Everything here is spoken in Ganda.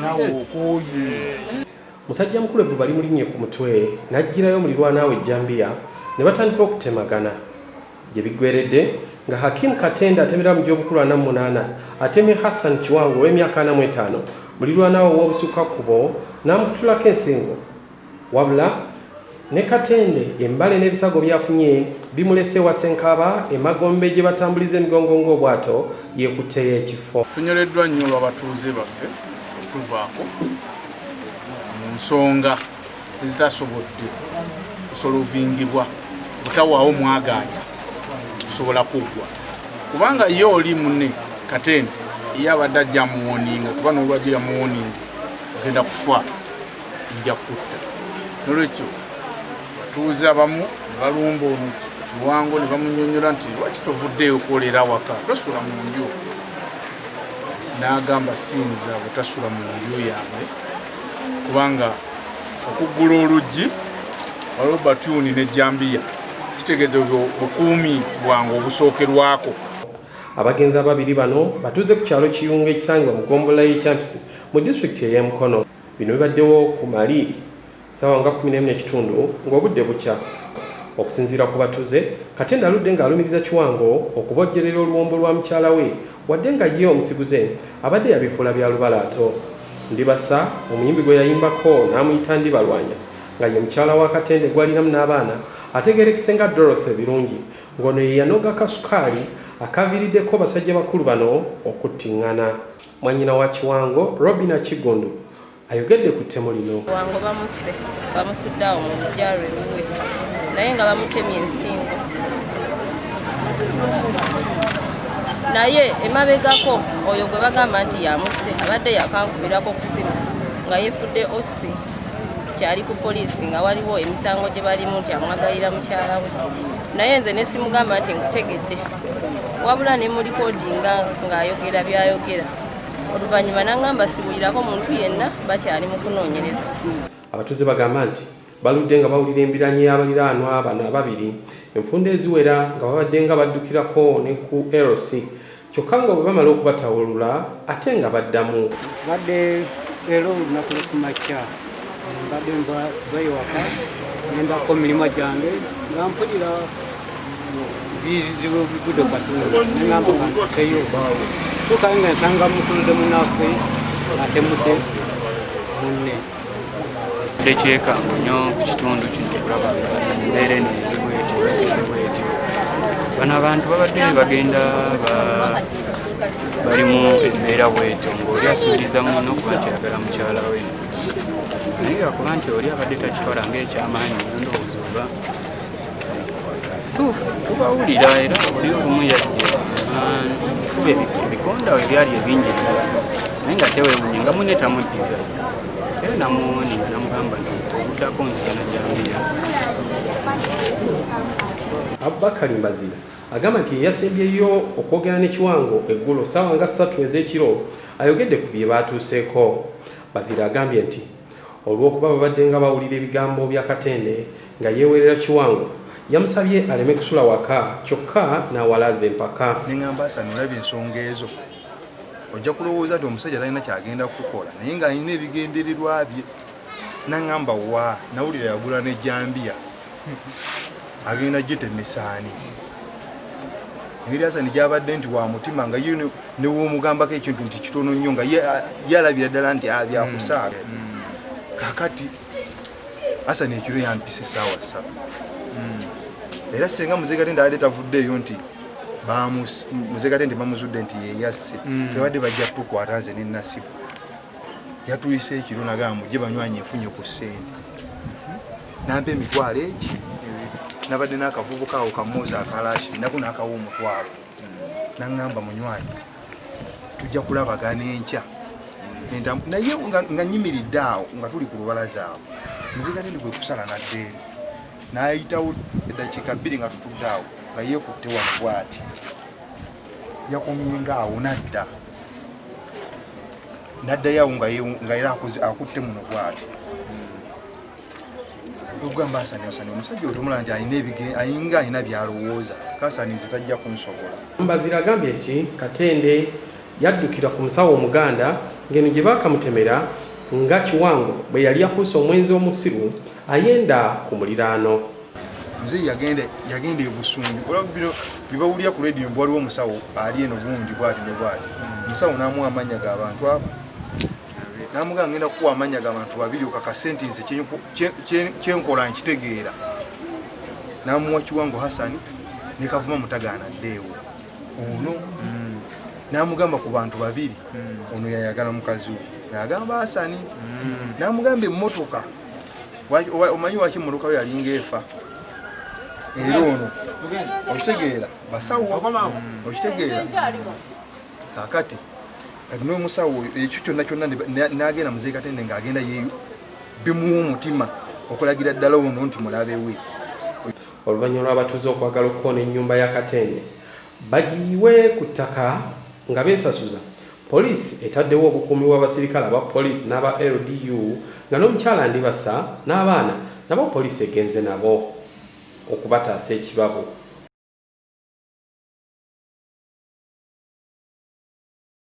Naawe okooye. Musajja mukulu ebbuba limulinnye ku mutwe n'aggyirayo mulirwana we ejjambiya ne batandika okutemagana. Gye biggweeredde nga Hakim Katende atemera mu gy'obukulu 48 atemye Hassan Kiwango ow'emyaka 45 mulirwana we ow'obusukkakkubo n'amukutulako ensingo. Wabula ne Katende embale n'ebisago by'afunye bimulese ewa Ssenkaaba emagombe gye batambuliza emigongo ng'obwato yeekutteyo ekifo. Tunyoleddwa nnyo olw'abatuuze baffe okutuvaako mu nsonga ezitasobodde kusolvingibwa butawaawo mwagaanya kusobola kuggwa kubanga ye oli munne Katende ye abadde ajja amuwoninga kuba n'olwajjo yamuwoninze ogenda kufa nja kutta nolwekyo batuuze abamu ne balumba ono Kiwango ne bamunyonyola nti lwaki tovuddeeyo kwolera awaka tosula mu nju n'agamba siyinza butasula mu nju yange kubanga okuggula oluggi waliwo batuuni n'ejjambiya kitegeeza bukuumi bwange obusookerwako. Abagenzi ababiri bano batuuze ku kyalo Kiyunga ekisangibwa mu ggombolola y'e Kyampisi mu disitulikiti ey'e Mukono. Bino bibaddewo ku Mali ssaawa nga 11:30 ng'obudde bukya. Okusinziira ku batuuze, Katende aludde ng'alumiriza Kiwango okubojjerera oluwombo lwa mukyala we wadde nga ye omusiguze abadde yabifuula bya lubalaato. Ndibassa, omuyimbi gwe yayimbako n'amuyita Ndibalwanya nga ye mukyala wa Katende gw'alinamu n'abaana ategeerekese nga Dorothy Birungi ng'ono ye yanoga kasukaali akaaviiriddeko basajja bakulu bano okutting'ana. Mwannyina wa Kiwango, Robina Kiggundu ayogedde ku ttemu lino. Kiwango bamusse, bamusudde awo mu luggya lwe wuwe naye nga bamutemye ensingo. Naye emabegako oyo gwe bagamba nti yamusse abadde yakankubirako ku ssimu nga yeefudde OC kyali ku poliisi nga waliwo emisango gye balimu nti amwagalira mukyala we naye nze ne simugamba nti nkutegedde wabula ne mulikodinga ng'ayogera by'ayogera oluvannyuma n'angamba siwulirako muntu yenna bakyali mu kunoonyereza. Abatuuze bagamba nti baludde nga bawulira embiranye y'abaliraanwa bano ababiri enfunda eziwera nga babadde nga baddukirako ne ku LC kyokka nga bwe bamala okubatawulula ate nga baddamu. Mbadde leero olunaku lw'okumakya mbadde nva ewaka ngendako mirimu gyange nga mpulira bizibu bigudde katonda nengamba kantukeyo tukayo nga nsanga mutunde munaffe atemudde munne. Tekyekango nnyo ku kitundu kino okulaba nga embeera eno eri bwetyo eri bwetyo. Bano abantu babadde bagenda balimu embeera bwetyo ng'oli asuubiriza munne okuba nti ayagala mukyala we naye lwakuba nti oli abadde takitwala ng'ekyamaanyi nnyo ndowooza oba tuufu tubawulira era oli olumu yajja kuba ebikonda we byali ebingi ddala naye nga tewewunye nga munne tamuddiza era namuwoni nga namugamba nti obuddako nzija na jambiya. Abubakar Mbazira agamba nti yeyasembyeyo okwogera ne Kiwango eggulo ssaawa nga ssatu ez'ekiro ayogedde ku bye baatuuseeko. Bazira agambye nti Olw'okuba babadde nga bawulira ebigambo bya Katende nga yeewerera Kiwango, yamusabye aleme kusula waka kyokka n'awalaaza empaka. Ne ŋŋamba Hassan olabye ensonga ezo ojja kulowooza nti omusajja talina ky'agenda kukukola naye ng'alina ebigendererwa bye. N'aŋŋamba wa nawulira yagula n'ejjambiya agenda gitemesa ani? Engeri Hassan gy'abadde nti wa mutima nga ye ne w'omugambako ekintu nti kitono nnyo nga ye alabira ddala nti ah, byakusaaga. Kaakati Hassan ekiro yampisa essaawa 3. Era ssenga Muzeeyi Katende abadde tavuddeeyo nti Muzeeyi Katende bamuzudde nti ye yasse. Ffe babadde bajja tukwata nze ne Nasibu. Yatuyise ekiro nagamba mujje banywanyi nfunye ku ssente. Nampa emitwalo egi. Nabadde n'akavubuka awo kamoozi akalashi nako n'akawa omutwalo. Nangamba munywanyi tujja kulabagana enkya. Naye nga nyimiridde awo nga tuli ku lubalaza awo. Muzeeyi Katende kwe kusala n'adda eri. N'ayitawo eddakiika 2 nga tutudde awo nga yeekutte wano bw'ati. Yakomye ng'awo n'adda. N'addayo awo nga era akutte muno bw'ati. Ogamba Hassan, Hassan omusajja oyo tomulaba nti alina ebige-, alinga alina by'alowooza. Hassan nze tajja kunsobola. Mbazira agambye nti Katende yaddukira ku musawo Omuganda ng'eno gye baakamutemera nga Kiwango bwe yali afuuse omwenzi omusiru ayenda ku muliraano. Muzeeyi yagenda yagenda e Busumbi olaba bino byebawulira ku rediyo mbu waliwo omusawo ali eno gundi bwati ne bwati omusawo n'amuwa amannya g'abantu abo n'amugamba ngenda kukuwa amannya g'abantu babiri okakase nti nze kyenkola nkitegeera n'amuwa Kiwango Hassan ne Kavuma Mutagaana addeewo ono n'amugamba ku bantu babiri ono yayagala mukazi we ng'agamba Hasani n'amugamba emmotoka omanyi waki emmotoka yo yalinga efa era ono okitegeera basawo okitegeera kakati kati n'omusawo oyo ekyo kyonna kyonna n'agenda muzeeyi Katende ng'agenda yeeyo bimuwa omutima okulagira ddala ono nti mulabe we. Oluvannyuma lw'abatuuze okwagala okukoona ennyumba ya Katende bagiyiwe ku ttaka nga beesasuza, poliisi etaddewo obukuumi bw'abasirikale aba poliisi n'aba LDU nga n'omukyala Ndibasa n'abaana nabo poliisi egenze nabo okubataasa ekibabu.